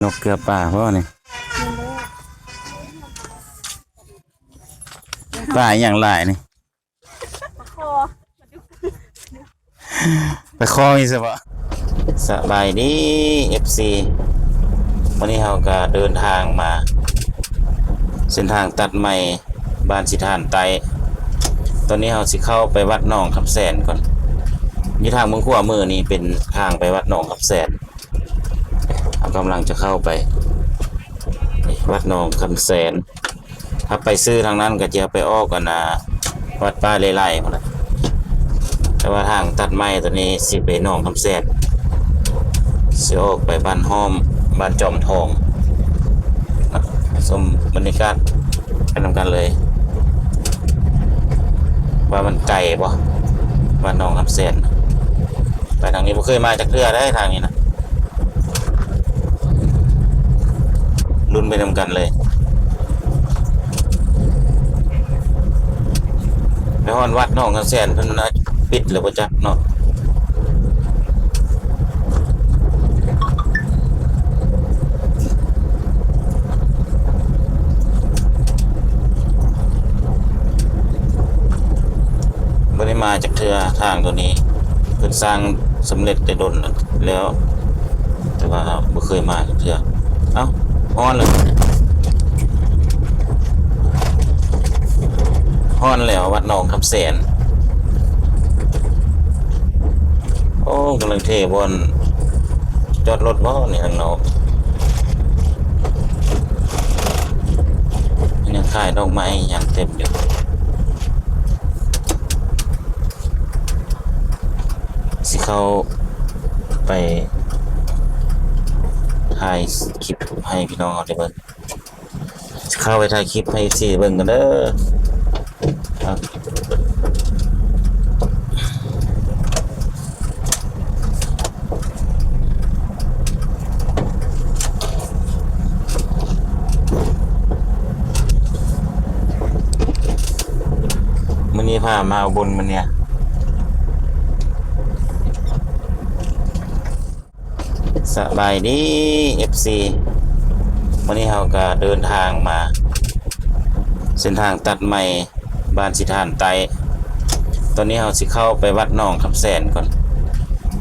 ນົກເກືອປ່າບໍ່ນີ້? ປາອີ່ຫຍັງຫຼາຍນີ້? ປາຄໍ່ ປາຄໍ່ມີສະເບາະ. ສະບາຍດີ ເອັຟຊີ ວັນນີ້ເຮົາກະເດີນທາງມາເສັ້ນທາງຕັດໃໝ່ ບ້ານສີຖານໃຕ້. ຕອນນີ້ເຮົາຊິເຂົ້າໄປວັດໜອງຄຳແສນກ່ອນ. ຢູ່ທາງເບື້ອງຂວາມືນີ້ເປັນທາງໄປວັດໜອງຄຳແສນ. ເຮົາກຳລັງຈະເຂົ້າໄປວັດໜອງຄຳແສນ. ຖ້າໄປຊື່ທາງນັ້ນກໍຈະໄປອອກອັນນ່າ ວັດປ່າເລໄລພຸ້ນແຫຼະ. ແຕ່ວ່າທາງຕັດໃໝ່ໂຕນີ້ຊິໄປໜອງຄຳແສນ ຊິອອກໄປບ້ານຫ້ອມ ບ້ານຈອມທອງ. ຊົມບັນຍາກາດໄປນຳກັນເລີຍ ວ່າມັນໄກບໍ່ ບ້ານໜອງຄຳແສນ. ໄປທາງນີ້ບໍ່ເຄີຍມາຈັກເທື່ອເດ້ ທາງນີ້ນະ. ລຸ້ນໄປນຳກັນເລີຍ. ໄປຮອດວັດໜອງຄຳແສນເພິ່ນອາດປິດແລ້ວບໍ່ຈັກເນາະ. ບໍ່ໄດ້ມາຈັກເທື່ອທາງໂຕນີ້ ເພິ່ນສ້າງສຳເລັດແຕ່ດົນແລ້ວ ແຕ່ວ່າບໍ່ເຄີຍມາຈັກເທື່ອ. ເອົ້າ ຮອດແລ້ວ ຮອດແລ້ວ ວັດໜອງຄຳແສນ. ໂອ້ ກຳລັງເທບ່ອນຈອດລົດບໍ່ນີ້ທາງນອກ ຍັງຂາຍດອກໄມ້ຫຍັງເຕັມຢູ່. ຊິເຂົ້າໄປຖ່າຍຄລິບໃຫ້ພີ່ນ້ອງເຮົາໄດ້ເບິ່ງ. ເຂົ້າໄປຖ່າຍຄລິບໃຫ້ເອັຟຊີເບິ່ງກັນເດີ. ມື້ນີ້ພາມາອຸບົນມື້ນີ້. ສະບາຍດີ ເອັຟຊີ ວັນນີ້ເຮົາກະເດີນທາງມາເສັ້ນທາງຕັດໃໝ່ ບ້ານສີຖານໃຕ້. ຕອນນີ້ເຮົາຊິເຂົ້າໄປວັດໜອງຄຳແສນກ່ອນ.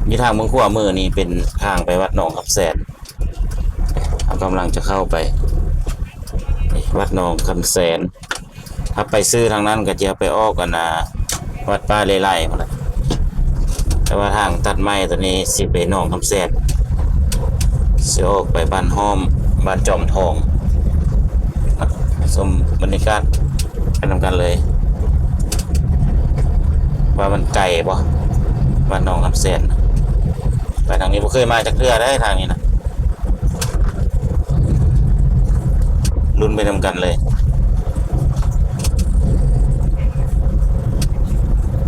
ຢູ່ທາງເບື້ອງຂວາມືນີ້ເປັນທາງໄປວັດໜອງຄຳແສນ. ເຮົາກຳລັງຈະເຂົ້າໄປວັດໜອງຄຳແສນ. ຖ້າໄປຊື່ທາງນັ້ນກໍຈະໄປອອກອັນນ່າ ວັດປ່າເລໄລພຸ້ນແຫຼະ. ແຕ່ວ່າທາງຕັດໃໝ່ໂຕນີ້ຊິໄປໜອງຄຳແສນ ຊິອອກໄປບ້ານຫ້ອມ ບ້ານຈອມທອງ. ຊົມບັນຍາກາດໄປນຳກັນເລີຍ ວ່າມັນໄກບໍ່ ບ້ານໜອງຄຳແສນ. ໄປທາງນີ້ບໍ່ເຄີຍມາຈັກເທື່ອເດ້ ທາງນີ້ນະ. ລຸ້ນໄປນຳກັນເລີຍ.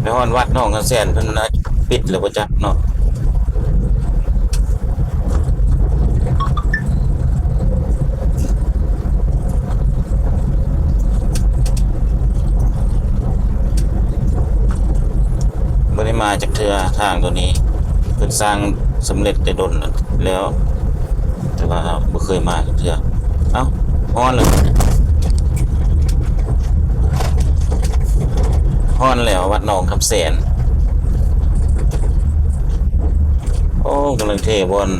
ໄປຮອດວັດໜອງຄຳແສນເພິ່ນອາດປິດແລ້ວບໍ່ຈັກເນາະ. ບໍ່ໄດ້ມາຈັກເທື່ອທາງໂຕນີ້ ເພິ່ນສ້າງສຳເລັດແຕ່ດົນແລ້ວ ແຕ່ວ່າບໍ່ເຄີຍມາຈັກເທື່ອ. ເອົ້າ ຮອດແລ້ວ ຮອດແລ້ວ ວັດໜອງຄຳແສນ. ໂອ້ ກຳລັງເທບ່ອນ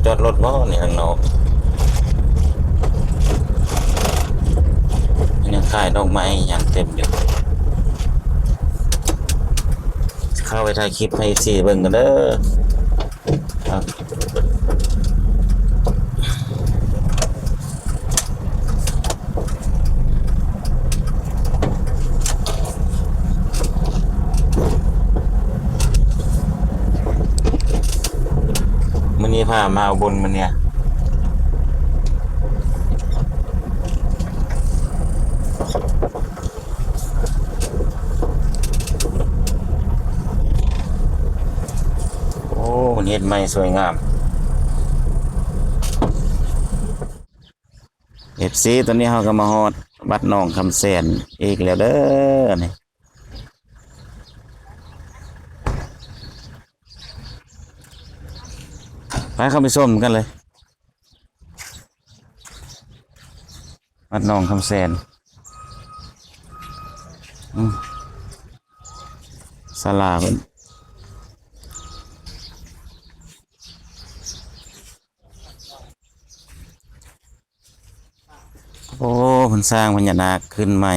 ຈອດລົດບໍ່ນີ້ທາງນອກ ຍັງຂາຍດອກໄມ້ຫຍັງເຕັມຢູ່. ເຂົ້າໄປຖ່າຍຄລິບໃຫ້ເອັຟຊີເບິ່ງກັນເດີ. ມື້ນີ້ພາມາອຸບົນມື້ນີ້. ໂອ້ ເພິ່ນເຮັດໃໝ່ສວຍງາມ ເອັຟຊີ. ຕອນນີ້ເຮົາກໍມາຮອດວັດໜອງຄຳແສນອີກແລ້ວເດີນີ້. ໄປ ເຂົ້າໄປຊົມກັນເລີຍ. ວັດໜອງຄຳແສນ ອືມ ສາລາເພິ່ນ ໂອ້ ເພິ່ນສ້າງພະຍານາກຂຶ້ນໃໝ່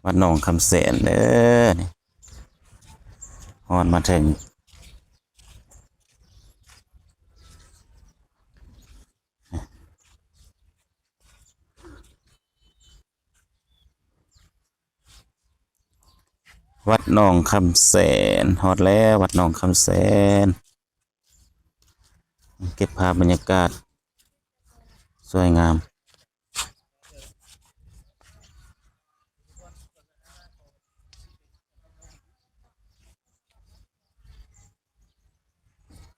ວັດໜອງຄຳແສນເດີ ນີ້ ຮອດມາເຖິງ ວັດໜອງຄຳແສນ ຮອດແລ້ວ ວັດໜອງຄຳແສນ ເກັບພາບບັນຍາກາດສວຍງາມ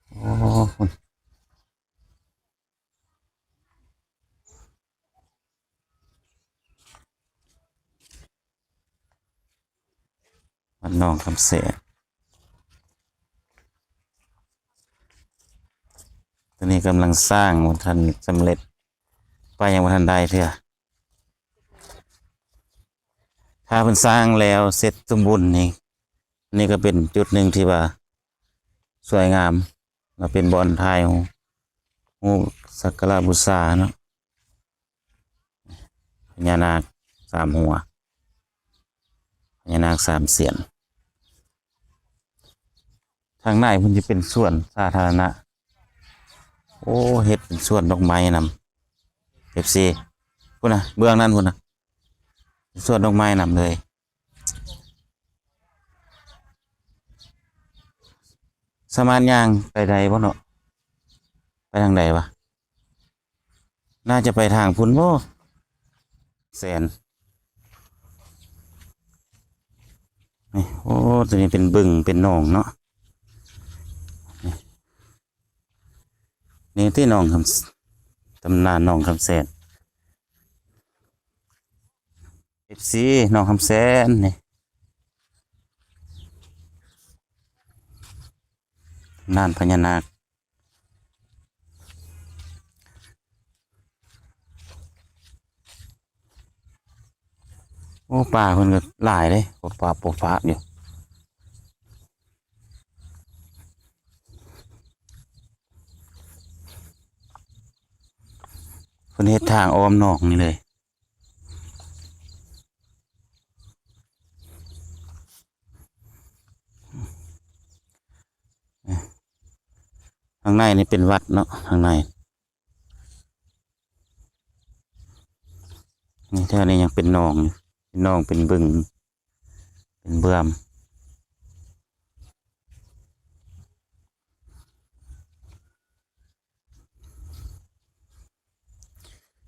ໂອ້ ວັດໜອງຄຳແສນ ຕອນນີ້ກຳລັງສ້າງ ບໍ່ທັນສຳເລັດ ໄປຍັງບໍ່ທັນໄດ້ເທື່ອ ຖ້າເພິ່ນສ້າງແລ້ວເສັດສົມບູນນີ້ ນີ້ກໍເປັນຈຸດໜຶ່ງທີ່ວ່າສວຍງາມ ແລະ ເປັນບ່ອນຖ່າຍຮູບ ຮູບສັກກາລະບູຊາເນາະ ພະຍານາກສາມຫົວ ພະຍານາກສາມສຽນ ທາງໃນເພິ່ນຈະເປັນສວນສາທາລະນະ ໂອ້ ເຮັດເປັນສວນດອກໄມ້ນຳ ເອັຟຊີ ພຸ້ນນະ ເບື້ອງນັ້ນພຸ້ນນະ ສວນດອກໄມ້ນຳເລີຍ ສາມາດຍ່າງໄປໄດ້ບໍ່ເນາະ ໄປທາງໃດວະ? ໜ້າຈະໄປທາງພຸ້ນບໍ່ ແສນ ນີ້ ໂອ້ ຕົວນີ້ເປັນບຶງ ເປັນໜອງເນາະ ນີ້ ນີ້ຕິໜອງຄຳ ຕຳນານໜອງຄຳແສນ ເອັຟຊີ ໜອງຄຳແສນນີ້ ຕຳນານພະຍານາກ ໂອ້ ປ່າເພິ່ນກໍຫຼາຍເດ້ ປົບປັບ ປົບປັບຢູ່ ເພິ່ນເຮັດທາງອ້ອມໜອງນີ້ເລີຍ. ທາງໃນນີ້ເປັນວັດເນາະ ທາງໃນ ນີ້ແຖວນີ້ຍັງເປັນໜອງຢູ່ ເປັນໜອງ ເປັນບຶງ ເປັນເບື້ອມ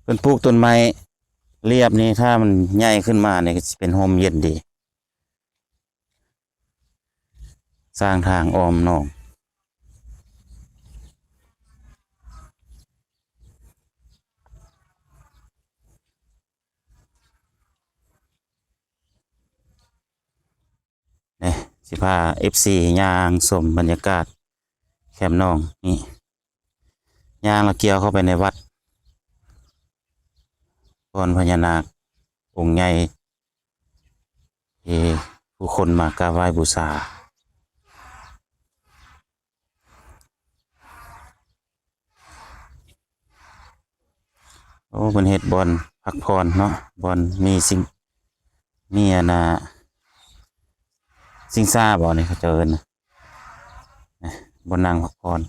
ເພິ່ນປູກຕົ້ນໄມ້ລຽບນີ້ ຖ້າມັນໃຫຍ່ຂຶ້ນມານີ້ກໍຊິເປັນຮົ່ມເຢັນດີ. ສ້າງທາງອ້ອມໜອງ ນີ້ ຊິພາເອັຟຊີຍ່າງຊົມບັນຍາກາດແຄມໜອງນີ້ ຍ່າງແລ້ວກ່ຽວເຂົ້າໄປໃນວັດ ບ່ອນພະຍານາກອົງໃຫຍ່ ທີ່ຜູ້ຄົນມາກາບໄຫວ້ບູຊາ. ໂອ້ ເພິ່ນເຮັດບ່ອນພັກຜ່ອນເນາະ ບ່ອນມີຊິງ ມີອັນນ່າ ຊິງຊາບໍນີ້ເຂົາເຈົ້າເອີ້ນນະ ບ່ອນນັ່ງພັກຜ່ອນ.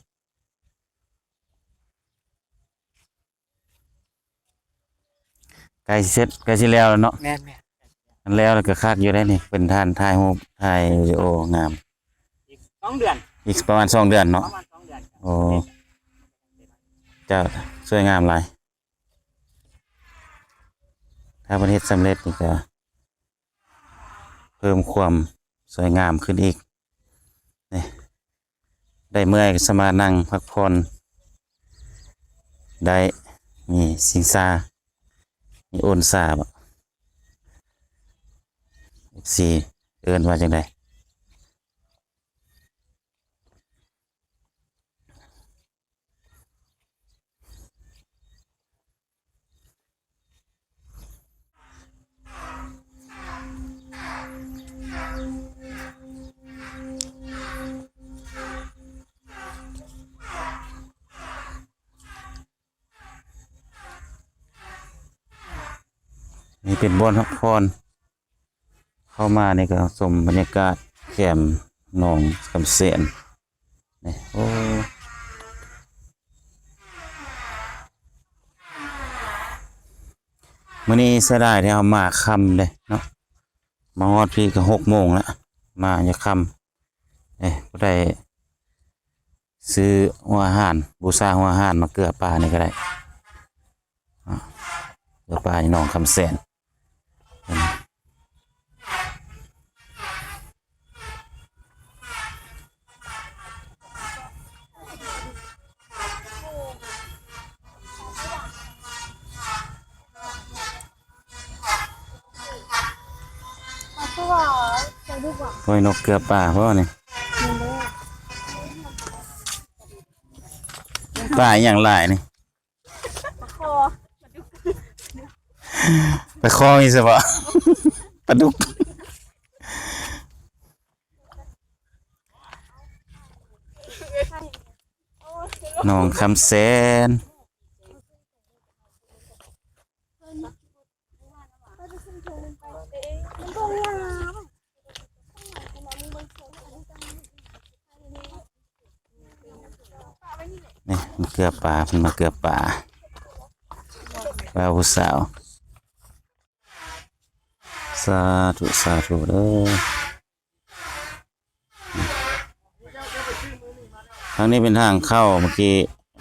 ໃກ້ຊິເສັດ ໃກ້ຊິແລ້ວແລ້ວເນາະ. ແມ່ນໆ ອັນແລ້ວແລ້ວກໍຄັກຢູ່ໄດ໋ນີ້ ເປັນທ່ານຖ່າຍຮູບ ຖ່າຍວິດີໂອງາມ. ອີກສອງເດືອນ ອີກປະມານສອງເດືອນເນາະ. ປະມານສອງເດືອນ. ໂອ້ ຈະສວຍງາມຫຼາຍ. ຖ້າເພິ່ນເຮັດສຳເລັດນີ້ກໍ ເພີ່ມຄວາມສວຍງາມຂຶ້ນອີກ. ນີ້ ໄດ້ເມື່ອຍກໍສາມາດນັ່ງພັກຜ່ອນໄດ້ ມີຊິງຊາ ມີໂອນຊາບໍ ເອັຟຊີ ເອີ້ນວ່າຈັ່ງໃດ? ເ ນີ້ເປັນບ່ອນພັກຜ່ອນ ເຂົ້າມານີ້ກໍຊົມບັນຍາກາດແຄມໜອງຄຳແສນນີ້. ໂອ້ ມື້ນີ້ເສຍດາຍທີ່ເຮົາມາຄ່ຳເດ້ເນາະ ມາຮອດພີ້ກໍຫົກໂມງລະ ມາຍາມຄ່ຳ. ເອີ ຜູ້ໃດຊື້ຫົວຫານ ບູຊາຫົວຫານມາເກືອປານີ້ກໍໄດ້ ເກືອປາຢູ່ໜອງຄຳແສນ. ໂອ້ຍ ນົກເກືອປາບໍ່ນີ້? ປາອີ່ຫຍັງຫຼາຍນີ້? ປາຄໍ່ ປາຄໍ່ມີສະເພາະ ປາດຸກ. ໜອງຄຳແສນ. ນີ້ ມາເກືອປາ ເພິ່ນມາເກືອປາ ບ່າວຜູ້ສາວ. ສາທຸ ສາທຸເດີ. ທາງນີ້ເປັນທາງເຂົ້າ ເມື່ອກີ້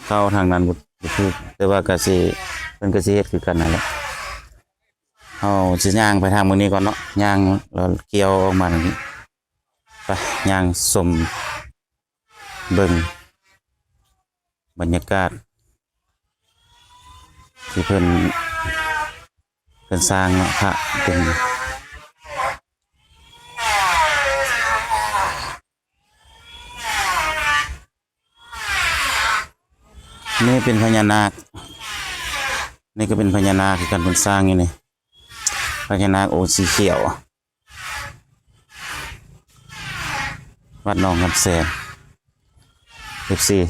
ເຂົ້າທາງນັ້ນບໍ່ຖືກ ແຕ່ວ່າກະຊິ ເພິ່ນກະຊິເຮັດຄືກັນຫັ້ນແຫຼະ. ເຮົາຊິຍ່າງໄປທາງເບິ່ງນີ້ກ່ອນເນາະ ຍ່າງແລ້ວກ່ຽວອອກມາທາງນີ້ ໄປຍ່າງຊົມເບິ່ງບັນຍາກາດທີ່ເພິ່ນ ເພິ່ນສ້າງເນາະ ພະເປັນ ນີ້ເປັນພະຍານາກ ນີ້ກໍເປັນພະຍານາກຄືກັນ ເພິ່ນສ້າງຢູ່ນີ້ ພະຍານາກອົງສີຂຽວ ວັດໜອງຄຳແສນ ເອັຟຊີ.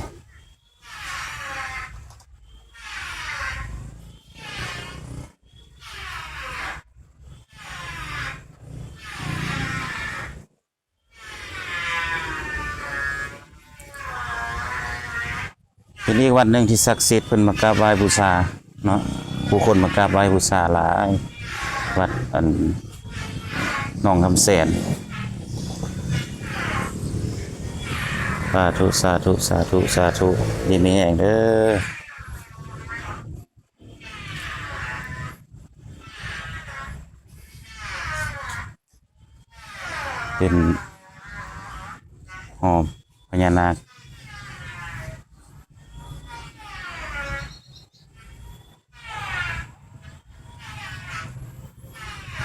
ເປັນອີກວັດໜຶ່ງທີ່ສັກສິດ ເພິ່ນມາກາບໄຫວ້ບູຊາເນາະ ຜູ້ຄົນມາກາບໄຫວ້ບູຊາຫຼາຍ ວັດອັນໜອງຄຳແສນ. ສາທຸ ສາທຸ ສາທຸ ສາທຸ ດີມີແຮງເດີ. ເປັນຫໍພະຍານາກ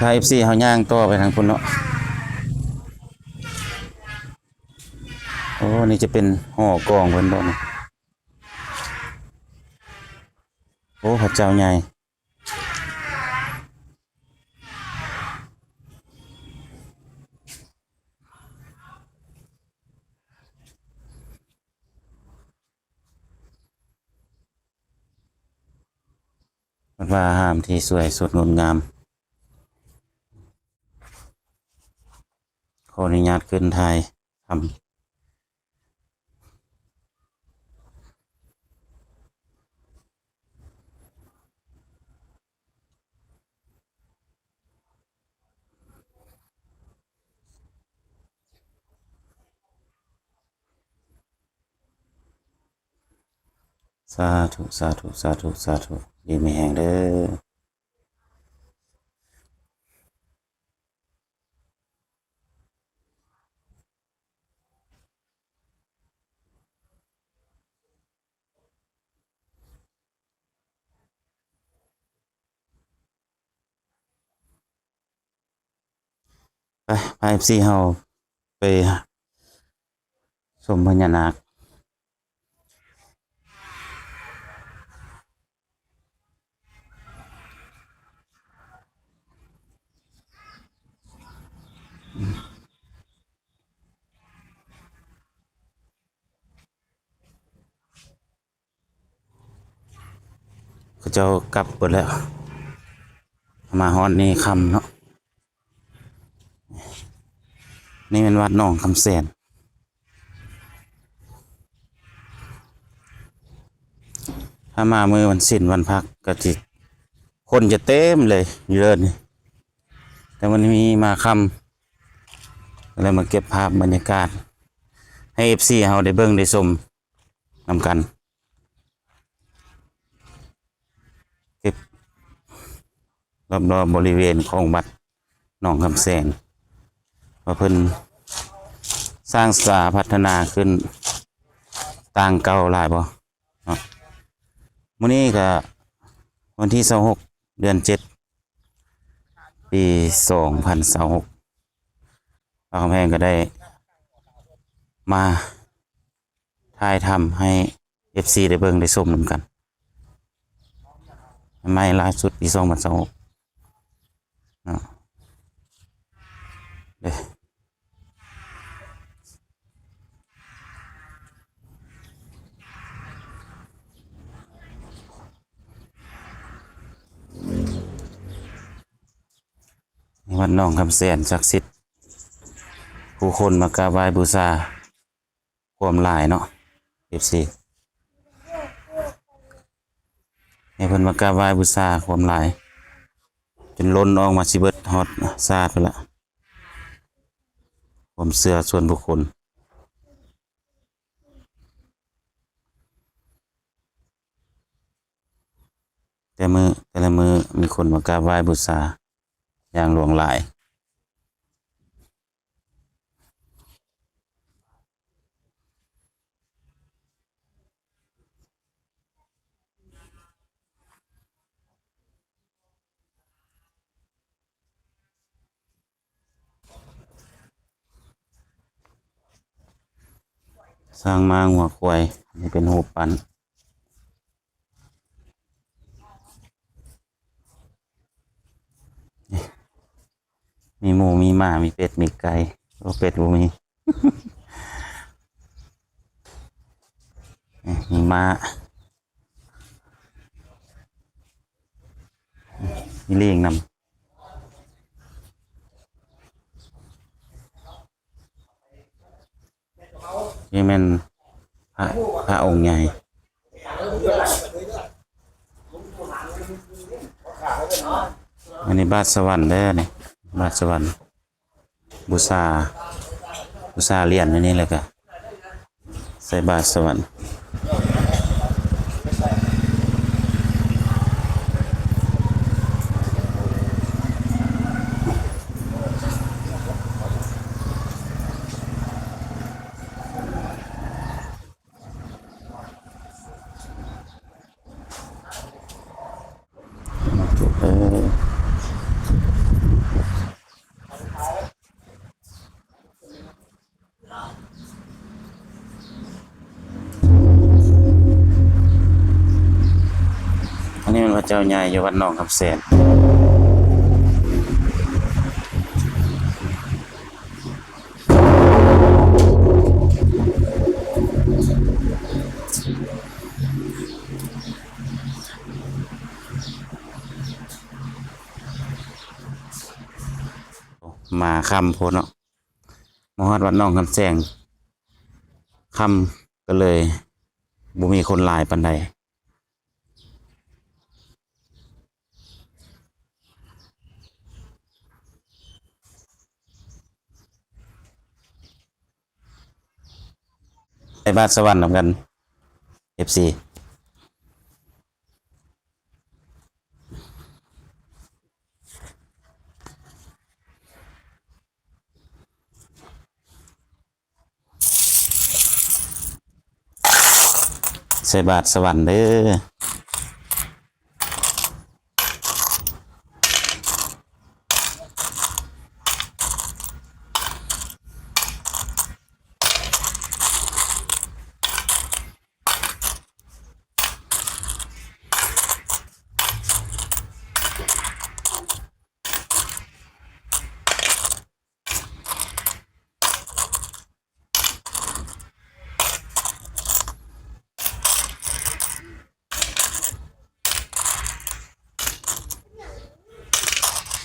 ພາເອັຟຊີເຮົາຍ່າງຕໍ່ໄປທາງພຸ້ນເນາະ. ໂອ້ ນີ້ຈະເປັນຫໍກອງເພິ່ນບໍ່ນີ້? ໂອ້ ພະເຈົ້າໃຫຍ່. ວັດວາອາຮາມທີ່ສວຍສົດງົດງາມ. ຂໍອະນຸຍາດຂຶ້ນຖ່າຍທຳ. ສາທຸ ສາທຸ ສາທຸ ສາທຸ ດີມີແຮງເດີ. ໄປ ພາເອັຟຊີເຮົາໄປຊົມພະຍານາກ. ເຂົາເຈົ້າກັບເບິດແລ້ວ ອຳ ມາຮອດນີ້ຄ່ຳເນາະ. ນີ້ແມ່ນວັດໜອງຄຳແສນ. ຖ້າມາມື້ວັນສິນວັນພັກກໍຊິຄົນຈະເຕັມເລີຍຢູ່ເດີນີ້ ແຕ່ມື້ນີ້ມາຄ່ຳ ກໍເລີຍມາເກັບພາບບັນຍາກາດໃຫ້ເອັຟຊີເຮົາໄດ້ເບິ່ງໄດ້ຊົມນຳກັນ. ເກັບລອບໆບໍລິເວນຂອງວັດໜອງຄຳແສນ ວ່າເພິ່ນສ້າງສາພັດທະນາຂຶ້ນຕ່າງເກົ່າຫຼາຍບໍ່ເນາະ. ມື້ນີ້ກະວັນທີຊາວຫົກ ເດືອນເຈັດ ປີສອງພັນຊາວຫົກ ບ່າວຄຳແພງກໍໄດ້ມາຖ່າຍທຳໃຫ້ ເອັຟຊີ ໄດ້ເບິ່ງໄດ້ຊົມນຳກັນ ໃໝ່ລ່າສຸດປີສອງພັນຊາວຫົກເນາະ. ເດ້ ວັດໜອງຄຳແສນສັກສິດ ຜູ້ຄົນມາກາບໄຫວ້ບູຊາ ຄວາມຫຼາຍເນາະ ເອັຟຊີ ໃຫ້ເພິ່ນມາກາບໄຫວ້ບູຊາຄວາມຫຼາຍ ຈົນລົ້ນອອກມາຊິເບິດຮອດສາດພຸ້ນລະ ຄວາມເຊື່ອສ່ວນບຸກຄົນ. ແຕ່ມື້ ແຕ່ລະມື້ມີຄົນມາກາບໄຫວ້ບູຊາຢ່າງຫຼວງຫຼາຍ. ຊ້າງມ້າງົວຄວາຍ ນີ້ເປັນຮູບປັ້ນ. ມີໝູ ມີໝາ ມີເປັດ ມີໄກ່. ໂອ້ ເປັດບໍ່ມີ. ມີມ້າ ມີລີງນຳ. ນີ້ແມ່ນພະ ພະອົງໃຫຍ່. ອັນນີ້ບາດສະຫວັນເດີນີ້ ບາດສະຫວັນ ບູຊາ ບູຊາຫຼຽນອັນນີ້ ແລ້ວກະໃສ່ບາດສະຫວັນ. ເອີ ອັນນີ້ແມ່ນພະເຈົ້າໃຫຍ່ຢູ່ວັດໜອງຄຳແສນ. ມາຄ່ຳໂພດເນາະ ມາຮອດວັດໜອງຄຳແສນຄ່ຳ ກໍເລີຍບໍ່ມີຄົນຫຼາຍປານໃດ. ໃສ່ບາດສະຫວັນນຳກັນ ເອັຟຊີ. ໃສ່ບາດສະຫວັນເດີ. ສ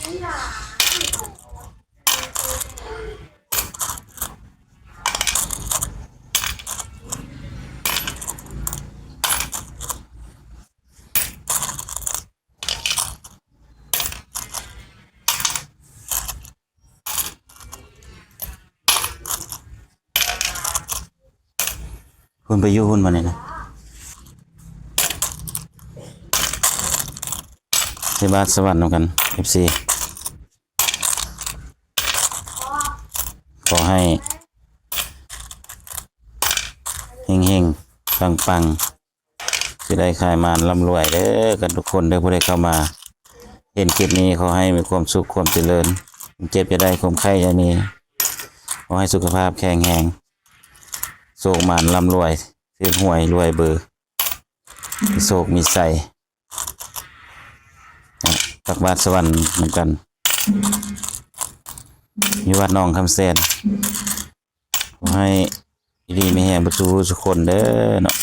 ພຸ້ນໄປຢູ່ພຸ້ນ ບາດນີ້ນະ ທີ່ບ້ານສະຫວັນນຳກັນ ເອັຟຊີ ຂໍໃຫ້ເຮັງໆ ປັງໆ ຊິໄດ້ຂາຍໝານລ່ຳລວຍເດີ ກັນທຸກຄົນເດີ. ຜູ້ໃດເຂົ້າມາເຫັນຄລິບນີ້ ຂໍໃຫ້ມີຄວາມສຸກຄວາມຈະເລີນ ຄວາມເຈັບຢ່າໄດ້ ຄວາມໄຂ້ຢ່າມີ ຂໍໃຫ້ສຸຂະພາບແຂງແຮງ ໂຊກໝານລ່ຳລວຍ ຖືກຫວຍລວຍເບີ ມີໂຊກມີໄຊ ຕັກບາດສະຫວັນນຳກັນ ຢູ່ວັດໜອງຄຳແສນ. ຂໍໃຫ້ຢູ່ດີມີແຮງເບິດສູ່ຜູ້ສູ່ຄົນເດີເນາະ.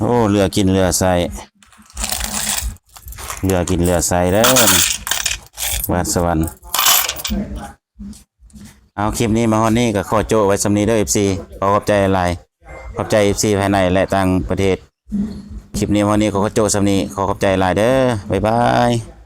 ໂອ້ ເຫຼືອກິນເຫຼືອໃຊ້ ເຫຼືອກິນເຫຼືອໃຊ້ເດີ ວັດສະຫວັນ. ເອົາ ຄລິບນີ້ມາຮອດນີ້ກໍຂໍໂຈະໄວ້ສ່ຳນີ້ເດີ ເອັຟຊີ ຂໍຂອບໃຈຫຼາຍ ຂອບໃຈ ເອັຟຊີ ພາຍໃນ ແລະ ຕ່າງປະເທດ. ຄລິບນີ້ມາຮອດນີ້ກໍຂໍໂຈະສ່ຳນີ້ ຂໍຂອບໃຈຫຼາຍເດີ ບາຍບາຍ.